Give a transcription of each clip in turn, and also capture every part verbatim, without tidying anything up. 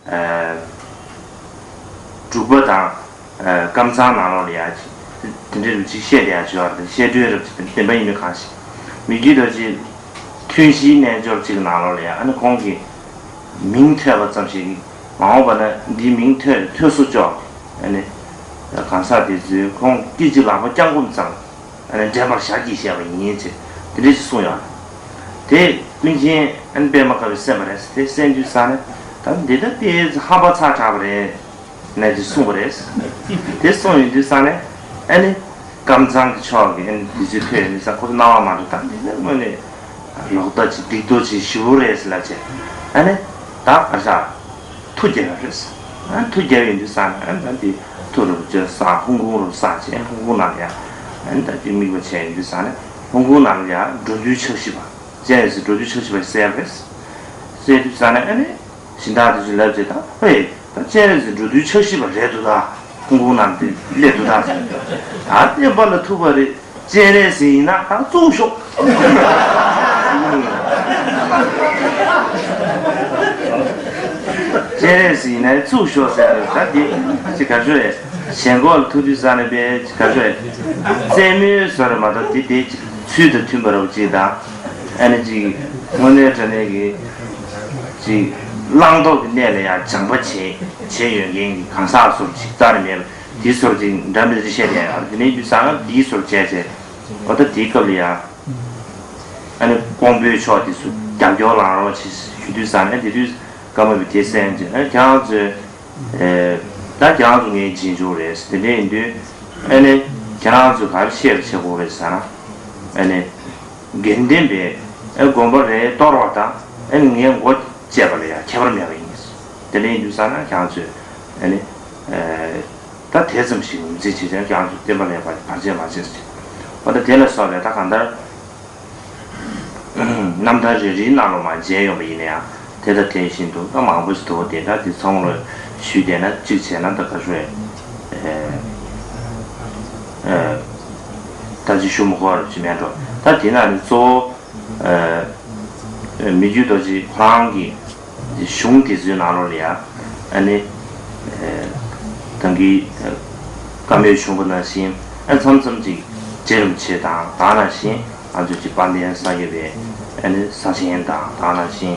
འབྲུག་པ་དང་ཀམ་ཚང་ནང་ལོགས་ལ་ཡ་དེ་འདྲའི་རུ་ཅིག་བཤད་བསྡད་ཡ་ཅིག་ཡོད་རེད། བཤད་སྒྲོས་རབ་ཅིག་བདེན་པ་ཡིན་མིན་གང་ཤེས། མི་རྒྱུད་རྡོ་རྗེ་ཐུན་བཞིའི་རྣལ་འབྱོར་ཅིག་ནང་ལོགས་ལ་ཡ་ཨ་ནི་ཁོང་གི་མིང་ཐོས་པ་ཙམ་ཞིག་མ་འོངས་པ་ན་འདིའི་མིང་ཐོས་ཐོས་སོ་ཅོག་ཨ་ནི་གང་ཟག་དེ་ཚོས་ཁོང་སྐད་ཅིག་ལག་པ་བརྐྱང་བསྐུམ་ཙམ། ཨ་ནི་འདྲེན་པར་ཞལ་གྱིས་བཞེས་པ་ཡིན་ཅེས་དེ་འདྲ་ཞིག་གསུངས་ཡོད། དེ་ཀུན་མཁྱེན་ཨ་ནི་པདྨ་དཀར་པོས་གསན་པ་རེད། དེ་གསན་དུས་ཙང་ནས་ད་འདི་ད་དེ་ཧམ་པ་ཚ་དྲགས་པ་རེད་ནས་ཅིག་གསུངས་པ་རེད། དེ་གསུངས་ཡོང་དུས་ཙང་ནས་ཨ་ནི་ཀམ་ཚང་གི་ཕྱོགས་ཀྱི་ཨ་ནི་དུས་ཚོད་ཐོས་ཡོང་དུས་ཙང་ཁོ་ཚོ་སྣང་བ་མ་འགྲོ། ད་འདི་ནི་དངོས་ནས་ལོག་ལྟ་ཅིག་སྡིག་ཏོ་ཅིག་ཞེ་པོ་རེད་ཟེར་ལབ་བྱས་ཨ་ནི་ད་ག་ཤ། མཐུ་རྒྱབ་ཡོད་རེད། ཨ་མཐུ་རྒྱབ་ཡོང་དུས་ཙང་ནས་ཨ་ད་འདི་མཐུ་རུ་བཅོལ་ས་ཧོང་ཀོང་རུ་ས་བྱས་ཧོང་ཀོང་ནང་ལ་ཡ་ཨ་ད་འདི་དམིགས་པ་བྱས་ཡོང་དུས་ཙང་ནས་ཧོང་ཀོང་ནང་ལ་ཡ་འགྲོ་འདུལ་ཕྱག་བཞི་པ་ཅན་ཟེར་འགྲོ་འདུལ་ཕྱག་བཞི་པ་གསལ་རེད། གསལ་དུས་ཙང་ནས་ཨ་ནི་སྦྱིན་བདག་དེ་ཚོས་ལབ་བྱས་ད་ཧེ་ད་ཅན་ཟེར་འགྲོ་འདུལ་ཕྱག་བཞི་པ་རེད་འདུག་ད་ཧོང་ཀོང་ནང་དེ་སླེབས་འདུག་ད་ཟེར་ད་བསྟན་པ་ལ་ཐུག་པ་རེད། སྤྱན་རས་གཟིགས་ཡིན་ན་ད་བཙུགས་ཤོག་སྤྱན་རས་གཟིགས་ཡིན་ན་བཙུགས་ཤོག་ཟེར་ད་འདི་ཅི་ག་ཤོད་རེད། ཞེན་ཁོག་ལ་ཐུག་དུས་ཙང་ནས་པས་ཅི་ག་ཤོད་རེད། རྩེད་མོའི་བཟོ་རེད་མ་གཏོགས་འདི་དེ་ཅི་ཚུལ་དང་མཐུན་པ་རོགས་ཅིག་དང་ཨ་ནི་ཅིག་དངོས་གནས་དྲང་གནས་ཀྱི་ཅིག་བླང་དོར་གྱི་གནས་ལ་ཡང་སྦྱངས་པ་བྱེད་བྱེད་ཡོད་མཁན་གྱི་གང་ཟག་བཟོ་ཅིག་རྩ་ནས་མེད་པ་དེའི་བཟོ་ཅིག་འདྲ་མི་འདྲ་བཤད་ཡ་ཡོད་རེད། དེ་ནས་དུས་ཙང་འདིའི་བཟོ་བྱས་བྱས། འོ་ད་དེའི་སྐབས་ལ་ཡ། ཨ་ནི་ཀོང་པོའི་ཕྱོགས་དེ་ཚོ་རྒྱབ་སྐྱོར་ལངས་རོགས་བྱེད་ཞུ་དུས་ཙང་ནས་དེ་དུས་ཀརྨ་པས་དེ་གསན་རྗེས་ཨ་ཁྱེད་རང་ཚོས་ཨེ་ད་ཁྱེད་རང་ཚོ་ངའི་རྗེས་འཇུག་རེད། དེ་འདྲ་ཡིན་དུས་ཨ་ནི་ཁྱེད་རང་ཚོས་ག་རེ་ཤེས་པ་བྱེད་དགོས་རེད་ཟེར་ན་ཨ་ནི་དགེ་ལྡན་པའི་ཨ་དགོན་པ་རེ་གཏོར་བ་དང་ཨ་ནི་ངའི་མགོ་བཅད་པ་ལ་ཡ་ཁྱད་པར་མེད་པ་ཡིན། དེ་འདྲ་ཡིན་དུས་ཙང་ན་ཁྱེད་རང་ཚོས་ཨ་ནི་ཨེ། ད་དེ་ཙམ་ཞིག་ངོས་འཛིན་བྱེད་ཀྱང་ཀྱང་བསྟན་པ་ལེགས་པར་བར་ཆད་མ་བྱེད་ཅིང་། འོ་ད་དེ་ལ་སོགས་པའི་ད་གང་ལྟར་རྣམ་ཐར་རེ་རེའི་ནང་ལ་མར་མཇལ་ཡོང་པ་ཡིན་ན་ཡང་དེ་དང་དེ་བཞིན་དུ་ད་མང་པོ་ཞིག་འདུག་དེ་ད་དེ་ཚང་ལ་ཞུས་བསྡད་ན་གཅིག་བྱས་ན་ད་ག་ཚོད་ད་ཅི་ཞུ་མི་དགོས་རབས་ཅི་མེད་འགྲོ། ད་དེ་ན་ནི་གཙོ་བོ། མི་རྒྱུད་རྡོ་རྗེ་ཁོ་རང་གི་གཞུང་དེ་ཚོའི་ནང་ལོགས་ལ་ཡང་ཨ་ནི་ད་གིན་བཀའ་མོལ་བྱུང་བ་ནང་བཞིན་ཨ་མཚམས་མཚམས་ཅིག་རྗེ་རིན་པོ་ཆེ་དང་ད་ནང་བཞིན་ང་ཚོ་ཅིག་དཔལ་ལྡན་ས་སྐྱ་པའི་ཨ་ནི་ས་ཆེན་དང་ད་ནང་བཞིན་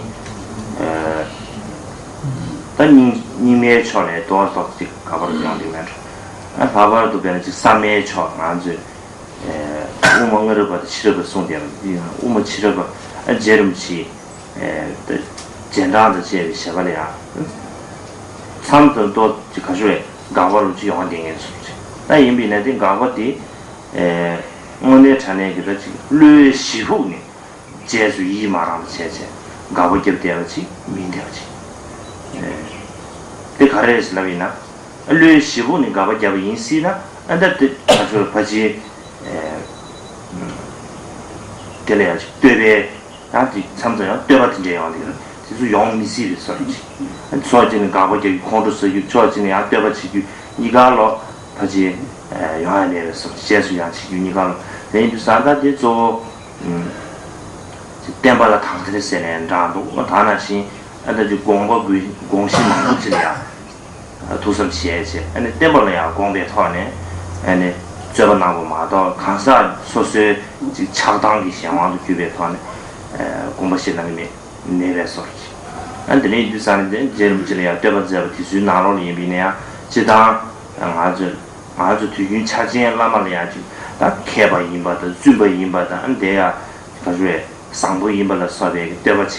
ད་རྙིང་རྙིང་མའི་ཕྱོགས་ནས་ཏོག་ཏོག་ཅིག་ག་པར་ཡོང་གི་མེད་འགྲོ། ཨ་ལྷག་པར་དུ་དཔེར་ན་ཅིག་བསམ་ཡས་ཕྱོགས་ང་ཚོས། དབུ་མ་སྔ་རབས་པ་དང་ཕྱི་རབས་པ་གསུངས་བསྡད་པ་དབུ་མ་ཕྱི་རབས་པ་རྗེ་རིན་པོ་ཆེ་རྗེས་འབྲང་དང་བཅས་པའི་བཞེད་པ་ལ་ཡང་མཚམས་དང་ཏོག་ཅིག་ག་ཤོད་དགག་པ་རུ་ཅིག་ཡོང་བསྡད་མཁན་ཚོ་རེད། ད་ཡིན་པས་ན་དེ་དགག་པ་དེ་དངོས་གནས་དྲང་གནས་ཀྱི་ད་ཅིག་བློའི་ཞེ་ཕུགས་ནས། རྗེས་སུ་ཡིད་མ་རངས་པ་བྱས་བྱས་དགག་པ་བརྒྱབ་བསྡད་པ་ཅིག་མིན་བསྡད་པ་ཅིག་དེ་ག་རེ་རེད་ཟེར་ལབ་ཡིན་ན། བློའི་ཞེ་ཕུགས་ནས་དགག་པ་བརྒྱབ་པ་ཡིན་སྲིད་ན་ཨ་ད་དེ་ད་ཚོ་ཕལ་ཆེར་དེ་ལ་ཡང་ཅིག་བསྟོད་པའི་ཡང་དེ་མཚམས་མཚམས་ཡང་བསྟོད་པ་དེ་འདྲ་ཡོང་དེ་དེ་ཚོ་ཡོང་མི་སྲིད་པའི་བཟོ་འདྲ་ཅིག་ཕྱོགས་གཅིག་ནས་དགག་པ་རྒྱག་རྒྱུ་ཁོང་ཁྲོ་ཟ་རྒྱུ་ཕྱོགས་གཅིག་ནས་ཡང་བསྟོད་པ་བྱེད་རྒྱུ་གཉིས་ཀ་ལོ་ཕལ་ཆེར་ཡོང་ཡ་མེད་པའི་བཟོ་འདྲ་རྗེས་སུ་ཡང་བྱེད་རྒྱུ་གཉིས་ཀ་ལོ་དེ་ཡིན་དུས་ཙང་ད་དེ་གཙོ་བོ། བསྟན་པ་ལ་དག་ཐེར་ཟེར་ནས་འདྲ་འདུག་ད་ནང་བཞིན་ཨ་ད་ཅིག་དགོངས་པ་དགོངས་གཞི་མང་པོ་ཅིག་ལ་ཡང་ཐུགས་བསམ་བཞེས་བྱས་ཨ་ནི་བསྟན་པ་ལ་ཡང་དགོངས་པའི་ཐོག་ནས་ཨ་ནི་རྩོད་པ་གནང་བ་མ་གཏོགས་གང་ཟག་སོ་སོའི་ཅིག་ཆགས་སྡང་གི་གཞན་དབང་དུ་གྱུར་པའི་ཐོག་ནས་དགོངས་པ་བཞེས་གནང་གི་མེད་མེད་པའི་བཟོ་འདྲ་ཅིག་ཨ་དེ་ནས་ཡིན་དུས་ཙང་ནས་རྗེ་རིན་པོ་ཆེ་ལ་ཡང་བསྟོད་པ་མཛད་པ་དེ་ཚོའི་ནང་ལོགས་ལ་ཡིན་པ་ཡིན་ན་ཡང་སྤྱིར་བཏང་ང་ཚོས། ང་ཚོ་དུས་རྒྱུན་འཆར་ཅན་བླ་མ་ལ་ཡང་ཅིག་ད་མཁས་པ་ཡིན་པ་དང་བཙུན་པ་ཡིན་པ་དང་དེ་ཡང་ག་ཚོད་བཟང་པོ་ཡིན་པ་ལ་སོགས་པའི་བསྟོད་པ་བྱེད་ཡ་ད་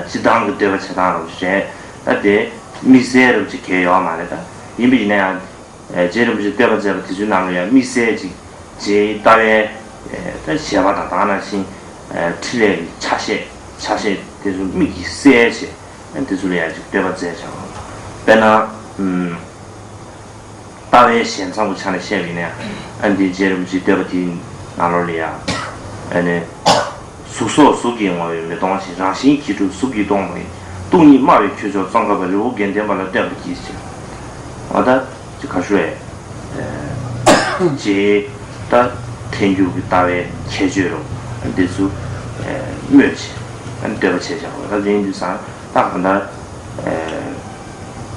སྤྱིར་བཏང་གི་བསྟོད་པ་བྱེད་སྟངས་རོགས་ཞེས་ད་དེ་དམིགས་བསལ་རོགས་ཅིག་གལ་ཡོད་མ་རེད། ད་ཡིན་པ་ཡིན་ན་ཡང་རྗེ་རིན་པོ་ཆེ་བསྟོད་པ་མཛད་པ་དེ་ཚོའི་ནང་ལ་ཡང་དམིགས་བསལ་ཅིག་རྗེའི་ལྟ་བའི་ད་བཞེད་པ་དང་ད་ནང་བཞིན་འཕྲིན་ལས་ཀྱི་ཆ་ཤས་ཆ་ཤས་དེ་ཚོ་དམིགས་ཀྱིས་བསལ་བྱས་དེ་ཚོ་ལ་ཡང་ཅིག་བསྟོད་པ་མཛད་བྱ་བ་དཔེར་ན། ལྟ་བའི་ཞལ་མཚམས་ཀྱི་ཆ་ནས་བཤད་པ་ཡིན་ན་ཨ་འདི་རྗེ་རིན་པོ་ཆེའི་བསྟོད་པ་དེའི་ནང་ལོགས་ལ་ཡང་ཨ་ནི། གཟུགས་སོགས་གཟུགས་ཀྱིས་བསྔོ་བས་མི་གཏོང་ཞིང་། རང་བཞིན་གྱིས་གྲུབ་གཟུགས་ཀྱིས་སྟོང་པ་ཡི། སྟོང་ཉིད་སྨྲ་བའི་ཁྱུ་མཆོག་ཙོང་ཁ་པ། རི་བོ་དགེ་ལྡན་པ་ལ་བསྟོད་པར་བགྱི་ཞེས། འོ་ད་ཅི་ག་ཤོད་ཅེས་ད་ཐལ་འགྱུར་གྱི་ལྟ་བའི་ཁྱད་ཆོས་རུ་འདི་ཚོ་སྨོས་ཆེ་བསྟོད་པ་བྱས་བཞག་པ་ད་དེ་ཡིན་དུས་ཙང་ད་གང་ལྟར།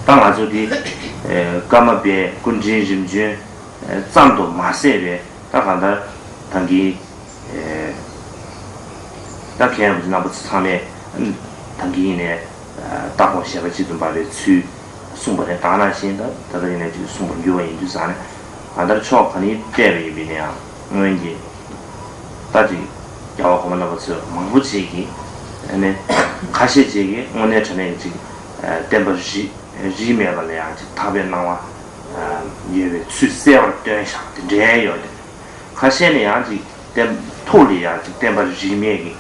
ལྟ་ ད་ང་ཚོ་འདི་ཀརྨ་པའི་སྐུ་ཕྲེང་རིམ་བྱོན་ཙམ་དུ་མ་ཟད་པའི་ད་གང་ལྟར་ད་གིན་ད་མཁན་རིན་པོ་ཆེ་རྣམ་པ་ཚོ་ཚང་མས་ད་གིན་ནས་ལྟ་དགོངས་བཞེས་པ་གཅིག་ཏུ་འབར་བའི་ཚུལ་གསུངས་པ་རེད། ད་ནང་བཞིན་ད་ད་ལྟ་ཡིན་ནས་ཅིག་གསུངས་པར་འགྱུར་བ་ཡིན་དུས་ཙང་ནས་གང་ལྟར་ཕྱོགས་ག་ནས་བལྟས་པ་ཡིན་པས་ན་ཡང་སྔོན་གྱི་ད་ཅིག་རྒྱལ་བ་གོང་མ་རྣམ་པ་ཚོས་མང་པོ་ཅིག་གིས་ཨ་ནི་ཁ་ཤས་ཅིག་གིས་དངོས་གནས་དྲང་གནས་ཀྱི་ཅིག་བསྟན་པ་རིས་རིས་མེད་པ་ལ་ཡང་ཅིག་དག་པའི་སྣང་བ་ཡོད་པའི་ཚུལ་གསལ་བར་སྟོན་བཞག་དེ་འདྲའི་ཡོད་དེ། ཁ་ཤས་ནས་ཡང་ཅིག་བསྟན་ཐུགས་ལ་ཡང་ཅིག་བསྟན་པ་རིས་མེད་ཀྱི་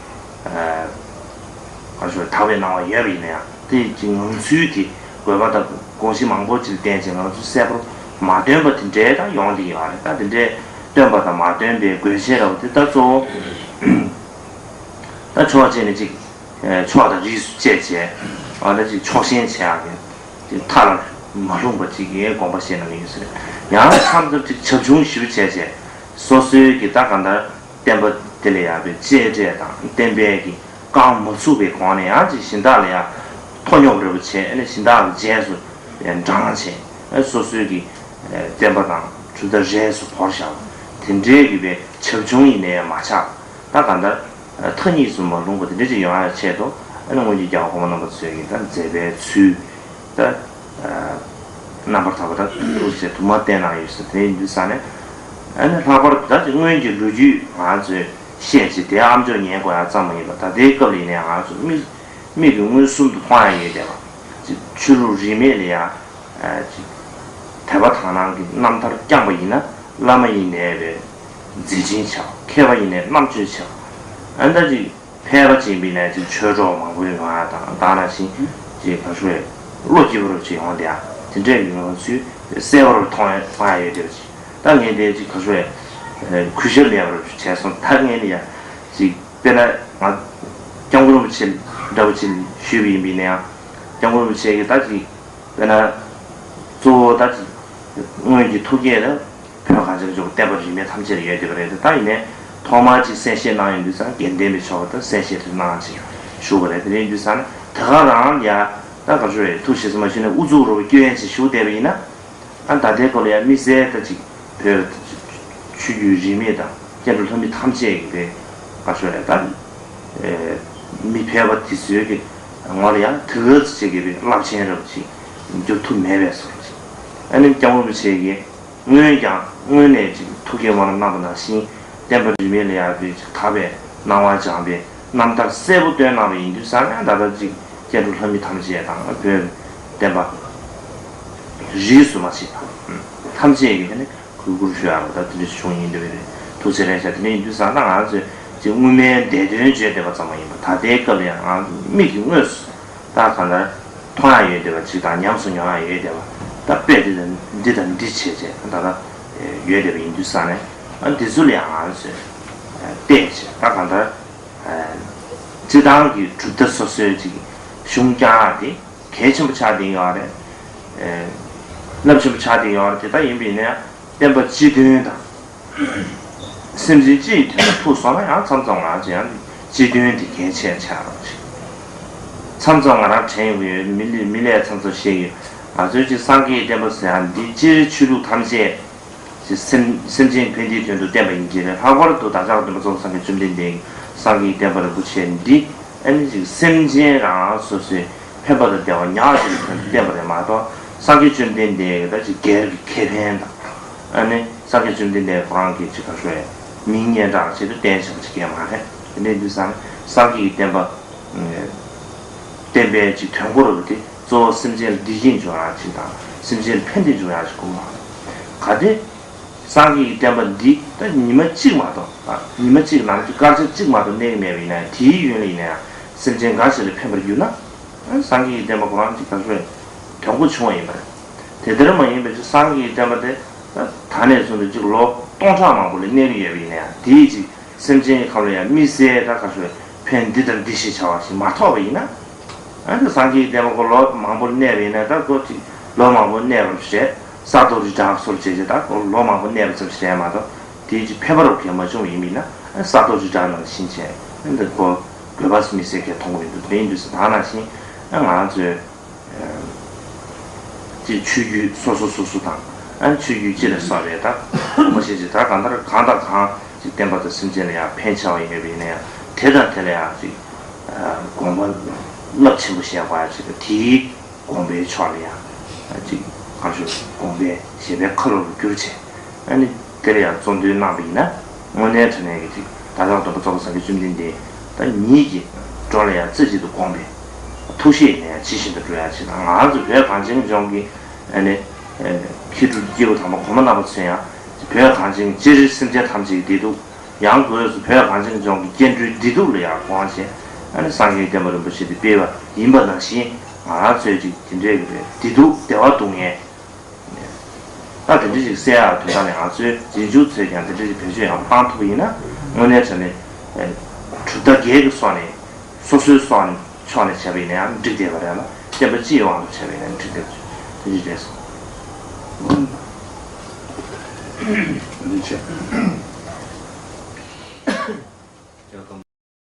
ག་ཞུ་དག་པའི་སྣང་བ་ཡོད་པ་ཡིན་ན་ཡང་དེ་ཅིག་ངང་ཚུལ་དེ་དགོས་པ་དང་དགོངས་གཞི་མང་པོ་ཅིག་བསྟན་ཅིང་ངང་ཚུལ་གསལ་པོར་མ་སྟོན་པ་དེ་འདྲའི་ད་ཡོང་གི་ཡོད་རེད། ད་དེ་འདྲའི་སྟོན་པ་དང་མ་སྟོན་པའི་དགོས་ཆེད་ར་བ་དེ་ད་གཙོ་བོ་ད་ཕྱོགས་གཅིག་ནས་ཅིག་ཕྱོགས་དང་རིས་སུ་བཅད་བྱས་ཨ་ད་ཅིག་ཕྱོགས་ཞེན་བྱེད་ཡག་གི་ཅིག་མཐའ་ལ་མ་ལྷུང་པ་ཅིག་གི་དགོངས་པ་བཞེས་གནང་གི་ཡོད་ཟེར། ཡང་མཚམས་མཚམས་ཅིག་བྱབ་ཆུང་ཞིབ་བྱས་བྱས་སོ་སོའི་གི་ད་གང་ལྟར་བསྟན་པ་དེ་ལ་ཡག་པའི་གཅེས་སྤྲས་དང་བསྟན་པའི་གི་རྐང་མ་ཚུགས་པའི་གོང་ནས་ཡང་ཅིག་གཞན་དག་ལ་ཡང་མཐོ་སྙོམས་རེ་བ་བྱས་ཨ་ནི་གཞན་དག་གི་རྗེས་སུ་འབྲང་བྱས་སོ་སོའི་གི་བསྟན་པ་དང་གྲུབ་མཐའ་རྗེས་སུ་བོར་བཞག་པ་དེ་འདྲའི་གི་བའི་བྱབ་ཆུང་ཡིན་ནའི་མ་ཆགས་ད་གང་ལྟར་མཐའ་གཉིས་སུ་མ་ལྷུང་པ་དེ་འདྲ་ཅིག་ཡོང་ཡག་ཆེད་དུ་ཨ་ནི་སྔོན་གྱི་རྒྱལ་བ་གོང་མ་རྣམ་པ་ཚོས་ཀྱི་ད་མཛད་པའི་ཚུལ་ད་རྣམ་པར་དག་པ་ད་ཐུགས་རྗེ་དུ་མ་བསྟན་གནང་ཡོད་ཟེར་དེ་ཡིན་དུས་ཙང་ནས་ཨ་ནི་ལྷག་པར་དུ་ད་ཅིག་སྔོན་གྱི་ལོ་རྒྱུས་ང་ཚོས་བཤད་ཅིག་དེ་ཨ་མཆོག་ཉན་དགོས་ཡག་ཙམ་མ་ཡིན་པར་ད་ལྟའི་སྐབས་ལ་ཡིན་ནའི་ང་ཚོ་མིག་མིག་གིས་མངོན་སུམ་དུ་མཐོང་ཡག་ཡོད་བསྡད་པ་ཅིག་ཆོས་ལུགས་རིས་མེད་ལ་ཡང་ཅིག་དད་པ་དག་སྣང་གི་རྣམ་ཐར་བསྐྱངས་པ་ཡིན་ན་བླ་མ་ཡིན་ནའི་བའི་མཛད་འཕྲིན་ཆེ་བ་མཁས་པ་ཡིན་ནའི་རྣམ་དཔྱོད་ཆེ་བ་ཨ་ནི་ད་ཅིག་ཕལ་པ་ཅིག་ཡིན་པས་ན་ཅིག་ཆོས་གྲོགས་མང་པོ་ཡོང་ཡག་དང་ད་ནང་བཞིན་ཅིག་ག་ཞུ་བའི་བློ་སྐྱིད་པོ་རུ་ཅིག་ཡོང་བསྡད་ཡག་དེ་འདྲའི་གི་ངང་ཚུལ་གསལ་པོ་རུ་མཐོང་ཡག་མཐོང་ཡག་ཡོད་བསྡད་པ་ཅིག་ད་ངས་དེ་ཅིག་ག་ཞུ་བའི་གུས་ཞབས་མེད་པ་རུ་བྱས་སོང་། ད་ངས་ནི་ཡང་ཅིག་དཔེར་ན་ང་སྐྱབས་མགོན་རིན་པོ་ཆེ་འདྲ་པོ་ཅིག་ཞུས་པ་ཡིན་པས་ན་ཡང་སྐྱབས་མགོན་རིན་པོ་ཆེ་གིས་ད་ཅིག་དཔེར་ན་གཙོ་བོ་ད་ཅིག་སྔོན་གྱི་ཐུགས་བསྐྱེད་ལ་བོད་གངས་ཅན་གྱི་ལྗོངས་བསྟན་པ་རིས་མེད་ཐམས་ཅད་ལ་ཡོད་བསྡད་པ་རེད། ད་ཡིན་ནའི་ཐོག་མར་ཅིག་གསན་བཞེས་གནང་ཡོང་དུས་ཙང་དགེ་ལྡན་པའི་ཕྱོགས་ད་གསན་བཞེས་དེ་གནང་ཅིག་ཞུ་བ་རེད། དེ་ཡིན་དུས་ཙང་ནས་དེ་ག་རང་ཡ་ད་ག་ཞུ་རེད་ཐུགས་རྗེ་ཆེ་མ་ཞུས་ནས་ཨུ་ཚུགས་རུ་སྐྱོན་ཅིག་ཞུ་བསྡད་པ་ཡིན་ན། ཨ་ད་ལྟའི་སྐོར་ལ་ཡང་དམིགས་བསལ་ད་ཅིག་བོད་ཆོས་བརྒྱུད་རིས་མེད་དང་སྐྱེ་འགྲོ་ལྷ་མི་ཐམས་ཅད་ཀྱི་དཔེ་ག་ཤོད་རེད་ད། མི་ཕལ་པ་དེ་ཚོའི་གི་ངོ་ལ་ཡང་དེ་ག་ཚོད་ཅིག་གི་དཔེ་རླབས་ཆེན་རབ་ཅིག་འགྱུར་ཐུབ་མེད་པའི་བཟོ་འདྲ་ཅིག་ཨ་ནི་སྐྱབས་མགོན་རིན་པོ་ཆེ་གིས་སྔོན་ཀྱང་སྔོན་ནས་ཅིག་ཐུགས་བསྐྱེད་སྨོན་ལམ་གནང་བ་ནང་བཞིན་བསྟན་པ་རིས་མེད་ལ་ཡང་དཔེ་ཅིག་དག་པའི་སྣང་བ་སྦྱངས་པའི་རྣམ་ཐར་གསལ་པོ་བཏོན་གནང་བ་ཡིན་དུས་ཙང་ནས་ད་ལྟ་ཅིག་སྐྱེ་འགྲོ་ལྷ་མི་ཐམས་ཅད་དང་བོད་བསྟན་པ་རིས་སུ་མ་ཆད་པ་ཐམས་ཅད་ཀྱིས་དེ་ནི་གུས་བཀུར་ཞུ་ཡག་ད་དེ་འདྲ་བྱུང་ཡིན་འདུག་རེད། ཐུགས་རྗེ་ཆེ་ཞུ་དེ་འདྲ་ཡིན་དུས་ཙང་ད་ང་ཚོས་ཅིག་སྔོན་མའི་འདས་དོན་བརྗོད་བསྡད་པ་ཙམ་མ་ཡིན་པར་ད་ལྟའི་སྐབས་ལ་ཡང་ང་ཚོ་མིག་གི་དངོས་སུ་ད་གང་ལྟར་མཐོང་ཡག་ཡོད་བསྡད་པ་ཅིག་དང་ཉམས་སུ་མྱོང་ཡག་ཡོད་བསྡད་པ་ད་དཔེ་འདི་དང་འདི་དང་འདི་བྱས་བྱས་ད་ལྟ་ཡོད་བསྡད་པ་ཡིན་དུས་ཙང་ནས་ཨ་འདི་ཚོ་ལ་ཡང་ང་ཚོས་བལྟས་བྱས་ད་གང་ལྟར། སྤྱི་བཏང་གི་གྲུབ་མཐའ་སོ་སོའི་ཅིག་གཞུང་བསྐྱངས་ཡག་དེ་གལ་ཆེན་པོ་ཆགས་བསྡད་ཡོད་རེད། རླབས་ཆེན་པོ་ཆགས་བསྡད་ཡོད་རེད། དེ་ལྟར་ཡིན་པས་ན་བསྟན་པ་སྤྱི་དོན་དང་སེམས་ཅན་སྤྱི་ཡི་དོན་ལ་ཐུག་སོང་ན་ཡང་མཚམས་མཚམས་ང་ཚོ་ཡང་སྤྱི་དོན་དེ་གལ་ཆེ་ཆགས་རོགས་ཅིག་མཚམས་མཚམས་ང་རང་དྲན་ཡོང་གི་ཡོད། མི་ལ་མི་ལ་མཚམས་མཚམས་བཤད་ཀྱི་ཡོད། ང་ཚོའི་ཅིག་སངས་རྒྱས་བསྟན་པ་ཟེར་ཡག་འདི་སྤྱིར་ཆོས་ལུགས་ཐམས་ཅད་ཅིག་སེམས་སེམས་ཅན་ཕན་བདེའི་དོན་དུ་བསྟན་པ་ཡིན་གྱི་རེད། ལྷག་པར་དུ་བདག་ཅག་སྟོན་པ་ཚོགས་བསགས་མཁན་བཅོམ་ལྡན་འདས་ཀྱི་སངས་རྒྱས་བསྟན་པ་རིན་པོ་ཆེ་འདི་ཨ་ནི་ཅིག་སེམས་ཅན་རང་རང་སོ་སོའི་ཕན་པ་དང་བདེ་བ་ཉག་གཅིག་གི་དོན་དུ་བསྟན་པ་རེད་མ་གཏོགས་སངས་རྒྱས་བཅོམ་ལྡན་འདས་ཀྱི་ད་ཅིག་སྒེར་གྱི་ཁེ་ཕན་དང་ཨ་ནི་སངས་རྒྱས་བཅོམ་ལྡན་འདས་ཁོ་རང་གི་ཅིག་ག་ཞུ་བའི་མིང་སྙན་གྲགས་ཆེད་དུ་བསྟན་བཞག་པ་ཅིག་གང་ཡང་མ་རེད། དེ་འདྲ་ཡིན་དུས་ཙང་སངས་རྒྱས་ཀྱི་བསྟན་པ་བསྟན་པའི་ཅིག་དོན་གོ་རུ་དེ་གཙོ་བོ་སེམས་ཅན་ལ་བདེ་སྐྱིད་འབྱུང་ཡག་ཅིག་དང་སེམས་ཅན་ལ་ཕན་བདེ་འབྱུང་ཡག་ཅིག་དགོས་མ་རེད། གལ་ཏེ། སངས་རྒྱས་ཀྱི་བསྟན་པ་འདི་ད་ཉི་མ་གཅིག་མ་གཏོགས་ཉི་མ་གཅིག་ནང་དུ་སྐར་ཆ་གཅིག་མ་གཏོགས་གནས་ཀྱི་མེད་པ་ཡིན་ན་དེའི་ཡུན་ལ་ཡིན་ན་ཡང་སེམས་ཅན་འགའ་ཞིག་ལ་ཕན་པར་གྱུར་ན། སངས་རྒྱས་ཀྱི་བསྟན་པ་ཁོ་རང་གཅིག་ག་ཚོད་དོན་གོ་ཆུང་བ་ཡིན་པ་རེད། དེ་ལྟར་མ་ཡིན་པའི་ཕྱིར་སངས་རྒྱས་ཀྱི་བསྟན་པ་དེ་ད་ནས་བཟུང་སྟེ་གཅིག་ལོ་སྟོང་ཕྲག་མང་པོ་ལ་གནས་ཀྱི་ཡོད་པ་ཡིན་ན་ཡང་དེའི་གཅིག་སེམས་ཅན་གྱི་ཁམས་ལ་ཡང་དམིགས་བསལ་ད་ག་ཚོད་ཕན་འདི་དང་འདི་ཞེས་བྱ་བ་ཞིག་མ་ཐོགས་པ་ཡིན་ན། ཨ་ནི་སངས་རྒྱས་ཀྱི་བསྟན་པ་ཁོ་ལོ་མང་པོ་གནས་པ་ཡིན་ན་ད་ཁོ་ཅིག་ལོ་མང་པོ་གནས་པར་བྱས། ས་རྡོ་རི་བྲག་སོགས་བྱས་བྱས་ད་ཁོ་ལོ་མང་པོ་གནས་པ་ཙམ་ཞིག་རེད་མ་གཏོགས་དེའི་ཅིག་ཕན་པ་རབ་གལ་མ་བྱུང་བ་ཡིན་པ་ཡིན་ན་ཨ་ས་རྡོ་རི་བྲག་ནང་བཞིན་བྱས་ཨ་འདི་ཁོ་དགོས་པ་མི་སེར་གས་མཐོང་གི་མི་འདུག་དེ་ཡིན་དུས་སུ་ད་ནང་བཞིན་ཨ་ང་ཚོས་ ཅིག་ཆོས་བརྒྱུད་སོ་སོ་སོ་སོ་དང་། ཨ་ནི་ཆོས་བརྒྱུད་སྤྱི་ལ་སོགས་པའི་ད་དགོངས་པ་བཞེས་ཅིག་ད་གང་ལྟར་གང་དང་གང་ཅིག་བསྟན་པ་དང་སེམས་ཅན་ལ་ཡང་ཕན་ཆེ་བ་ཡིན་པ་ཡིན་ན་ཡང་། དེ་དང་དེ་ལ་ཡང་ཅིག་དགོངས་པ་རླབས་ཆེན་པོ་བཞེས་པ་ཅིག་དེའི་དགོངས་པའི་ཕྱོགས་ལ་ཡང་ཅིག་གང་ཞུ། དགོངས་པའི་བཞེད་པའི་ཁ་ལོ་རུ་གྱུར་བྱས། ཨ་ནི་དེ་ལ་ཡང་གཙོ་འདོན་གནང་བ་ཡིན་ན། དངོས་གནས་དྲང་གནས་ཀྱི་ཅིག་བདག་ཅག་སྟོན་པ་རྫོགས་པའི་སངས་རྒྱས་བཅོམ་ལྡན་འདས་ད་ཉིད་ཀྱི་དྲུང་ལ་ཡང་རྩེ་གཅིག་ཏུ་དགོངས་པའི་ཐུགས་བཞེད་ནས་ཇི་བཞིན་དུ་འགྲོ་ཡ་ཅིག་དང་། ང་ཚོ་བོད་གངས་ཅན་ལྗོངས་ཀྱི་ཨ་ནི་མཁས་གྲུབ་སྐྱེས་བུ་དམ་པ་གོང་མ་རྣམ་པ་ཚོས་ཡང་བོད་གངས་ཅན་གྱི་སྤྱིར་སེམས་ཅན་ཐམས་ཅད་ཀྱི་བདེ་སྡུག། ཡང་སྒོས་སུ་བོད་གངས་ཅན་ལྗོངས་ཀྱི་སྐྱེ་འགྲོའི་བདེ་སྡུག་ལ་ཡང་དགོངས་བཞེས། ཨ་ནི་སངས་རྒྱས་བསྟན་པ་རིན་པོ་ཆེ་དེ་སྤེལ་བ་ཡིན་པ་ནང་བཞིན། ང་རང་ཚོས་ཅིག་དེ་འདྲའི་གི་བདེ་སྡུག་བདེ་བ་སྡུག་བསྔལ་ད་དེ་འདྲ་ཞིག་སེལ་ཡག་དོན་དག་ནི། ང་ཚོའི་རྗེས་འཇུག་ཚོས་ཀྱང་དེ་འདྲ་ཞིག་བེད་སྤྱོད་ཡང་བཏང་ཐུབ་པ་ཡིན་ན། དངོས་གནས་དྲང་གནས་གྲུབ་མཐའ་སྒེར་གྱི་སོགས་ནས་སོ་སོའི་སོགས་ནས་ཕྱོགས་ནས་བྱས་པ་ཡིན་ན་ཡང་འགྲིག་བསྡད་པ་རེད་ལ། བསྟན་པ་སྤྱི་ཡི་དབང་དུ་བྱས་པ་ཡིན་ན་འགྲིག་བསྡད་པ་རེད། དེ་འདྲ་རེད་སོང་། ལན་ཆེ།